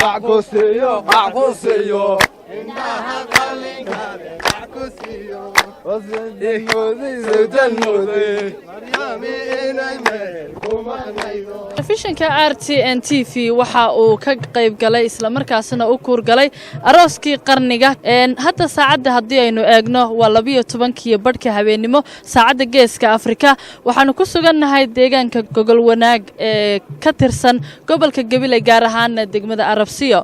Qac ku siiyo, qac ku siiyo, indhaha qalinka qac ku siiyo. Sawtan mooday Maryami inay meel ku maqnaydo. Telefishinka RTN TV waxa uu ka qayb galay, islamarkaasina u kuurgalay arooskii qarniga. Hadda saacadda haddii aynu eegno waa 12-kii badhka habeennimo saacadda Geeska Afrika. Waxaanu ku sugannahay deegaanka Gogol Wanaag ee ka tirsan gobolka Gabiley, gaar ahaana degmada Arabsiyo.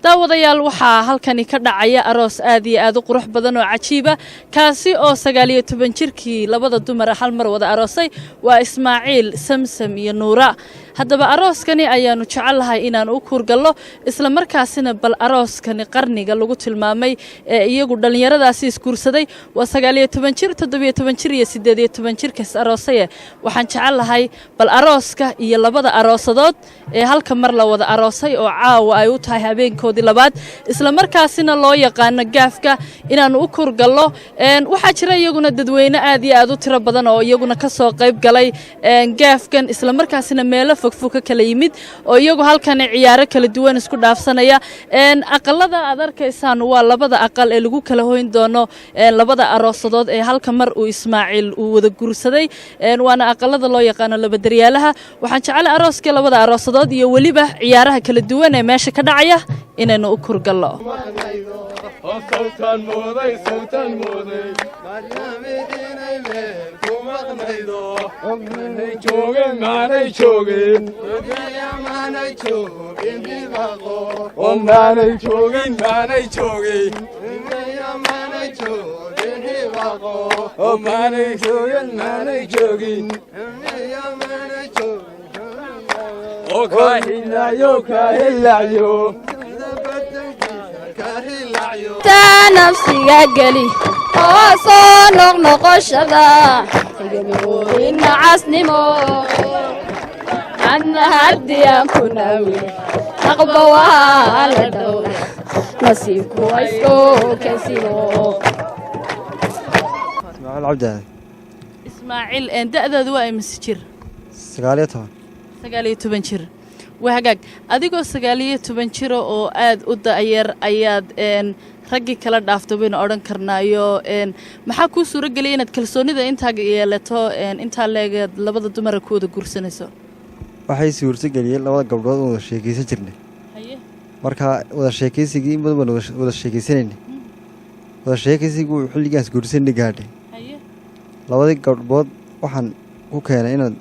Daawadayaal, waxaa halkani ka dhacaya aroos aad iyo aad u qurux badan oo cajiiba, kaasi oo 19 jirkii labada dumar hal mar wada aroosay, waa Ismaaciil, Samsam iyo Nuura. Haddaba arooskani ayaanu jecelnahay inaan u kuurgallo, isla markaasina bal arooskani qarniga lagu tilmaamay ee iyagu dhallinyaradaasi isguursaday, waa 19 jir, 17 jir iyo 18 jirkas aroosaye. Waxaan jecelnahay bal arooska iyo labada aroosadood ee halka mar la wada aroosay oo caawa ay u tahay habeenkoodii labaad, isla markaasina loo yaqaano gaafka, inaannu u kuurgallo. Waxaa jira iyaguna dadweyne aad iyo aad u tiro badan oo iyaguna ka soo qayb galay gaafkan, isla markaasina meelo fogfog ka kala yimid oo iyagu halkan ciyaaro kala duwan isku dhaafsanaya. Aqalada aad arkaysaan waa labada aqal ee lagu kala hoyn doono labada aroosadood ee halka mar uu Ismaaciil uu wada guursaday, waana aqalada loo yaqaano laba daryaalaha. Waxaan jeclay arooskii labada aroosadood iyo weliba ciyaaraha kala duwan ee meesha ka dhacaya inaynu u kurgallo. Sawtan mooday, sawtan mooday Maryami inay meel ku maqnaydo. Maanay joogin, maanay joogin, maanay joogin dhibaqo. Maanay joogin, maanay joogin, maanay joogin dhibaqo. Maanay joogin, maanay joogin, maanay joogin. Kahilayo, kahilayo. Nafsiga geli oo soo noqnoqoshada nacasnimo adna haddii aan ku naawile aqba waa la dhowra, nasiibku waa isko kasimo. Ismaaciil Cabdi Aadan. Ismaaciil, da'daadu waa imise jir? 19. 19 jir, waa hagaag. Adigoo 19 jira oo aad u da'yar ayaad raggii kala dhaafto baynu odhan karnaayo. Maxaa kuu suuro geliyay inaad kalsoonida intaa yeelato, intaa leegeed labada dumara ku wada guursanayso? Waxay suurto geliyey labada gabdhood wada sheekaysan jirnay. Marka wada sheekaysigii in badan baan wada sheekaysanaynay. Wada sheekaysigii xilligaas guursanay gaadhay. Labadii gabdhood waxaan ku keenay inaan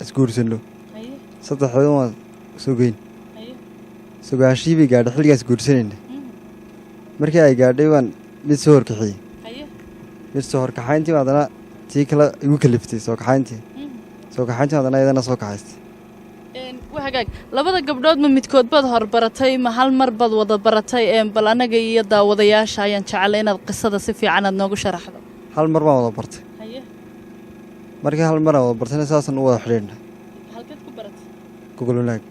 isguursanno. Saddexdood waan sugeyn. Sugaanshihii bay gaadhay xilligaas guursanayna. Markii ay gaadhay baan mid soo horkaxiyey. Mid soo horkaxayntii baa haddana tii kale igu kaliftay soo kaxayntii. Soo kaxayntii haddana iyadana soo kaxaystay. Waa hagaag. Labada gabdhood ma midkood baad horbaratay, ma hal mar baad wada baratay? Bal anaga iyo daawadayaasha ayaan jeclay inaad qisada si fiican aad noogu sharaxdo. Hal mar baan wada bartay. Markii hal mar aan wada bartayna saasaan u wada xidhiidhnay. Halkeed ku baratay? Gogol Wanaag.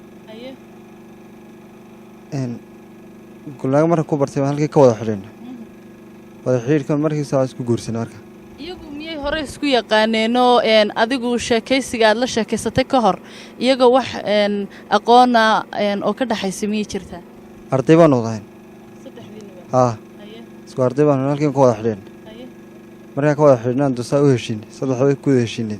Gogol Wanaag markaan ku bartay baan halkii ka wada xidhiidhnay. Wada xidhiidhkan markii saa isku guursanay marka. Iyagu miyay hore isku yaqaaneenoo adigu sheekaysiga aad la sheekaysatay ka hor iyagoo wax aqoona oo ka dhexaysa miyay jirtaa? Arday baan wadahayn. Saddexdiinuba? Haa. Isku arday baan halkii ka wada xidhiidhnay. Markaan ka wada xidhiidhnaan dusaa u heshiinay, saddexda ku wada heshiinay.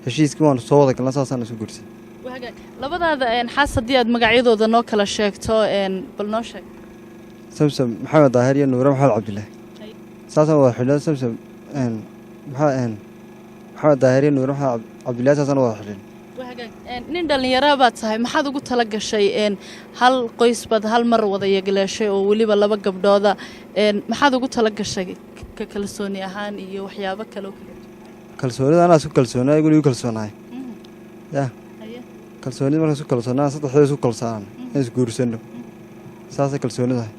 Heshiiskii waanu soo wada galnay, saasaan isku guursanay. Waa hagaag. Labadaada xaas haddii aad magacyadooda noo kala sheegto, bal noo sheeg. Samsam Maxamed Daahir iyo Nuure Maxamed Cabdilaahi. Saasaan wada xidhiidhnay. Samsam Maxamed Daahir iyo Nuure Maxamed Cabdilaahi, saasaan wada xidhiidhnay. Waa hagaag. Nin dhallinyaraa baad tahay, maxaad ugu tala gashay hal qoys baad hal mar wada yegleeshay oo weliba laba gabdhooda? Maxaad ugu tala gashay ka kalsooni ahaan iyo waxyaabo kale oo kala duwan? Kalsoonida anaa isku kalsoonaa, iguna igu kalsoonaay ya. Kalsoonida markaan isku kalsoonaa, saddexdooda isku kalsoonaan inaan isguursanno, saasay kalsoonidahay.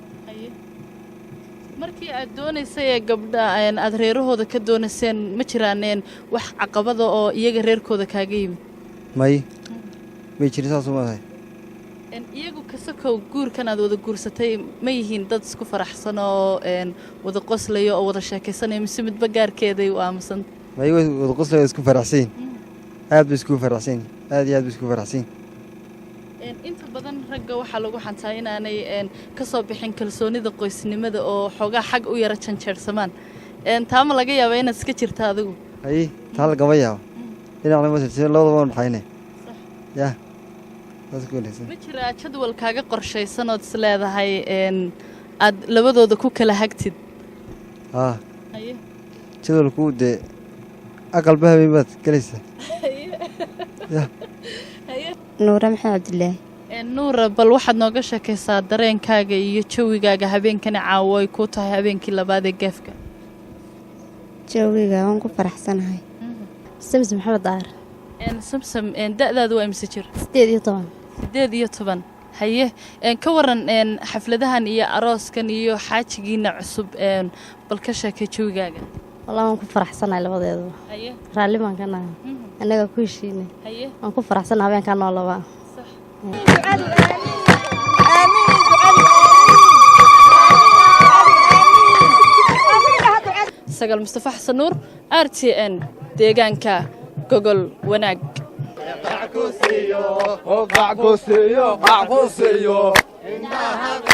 Markii aad doonaysay ee gabdha aad reerahooda ka doonayseen, ma jiraan wax caqabada oo iyaga reerkooda kaaga yimid? May, may jirin, saas uma ahay. Iyagu kasakow guurkan aad wada guursatay, ma yihiin dad isku faraxsan oo wada qoslaya oo wada sheekaysanaya, mise midba gaarkeeday u aamusan? May, way wada qoslaya, isku faraxsan yihin, aad bay iskugu faraxsan yihin, aad iyo aad bay iskugu faraxsan yihin. Inta badan ragga waxaa lagu xantaa inaanay ka soo bixin kalsoonida qoysnimada oo xoogaa xag u yara janjeersamaan. Taa ma laga yaabaa inaad iska jirta adigu? Haye, taa lagama yaabo, dhinacna ma jirto, labadaba waan dhaxayne ya, saas ku wanaagsan. Ma jiraa jadwal kaaga qorshaysan ood is leedahay aad labadooda ku kala hagtid? Haa. Jadwalku dee aqalba habeen baad gelaysaa ya. Nuure Maxamed Cabdilaahi. Nuura, bal waxaad nooga sheekaysaa dareenkaaga iyo jawigaaga habeenkani caawo ay ku tahay habeenkii labaad ee geefka. Jawiga waan ku faraxsanahay. Samsam Maxamed Daar. Samsam, da'daadu waa imse jir? 18. 18, haye. Ka waran xafladahan iyo arooskan iyo xaajigiina cusub? Bal ka sheekay jawigaaga. Wallah, waan ku faraxsanahay labadeeduba. Raalli baan ka nahay, annagaa ku heshiinay. Waan ku faraxsanahay habeenkaa noo labaa. Sagal Mustafa Xasan Nuur, RTN, deegaanka Gogol Wanaag. Qac ku siiyo, qac ku siiyo, qac ku siiyo. Indhaha.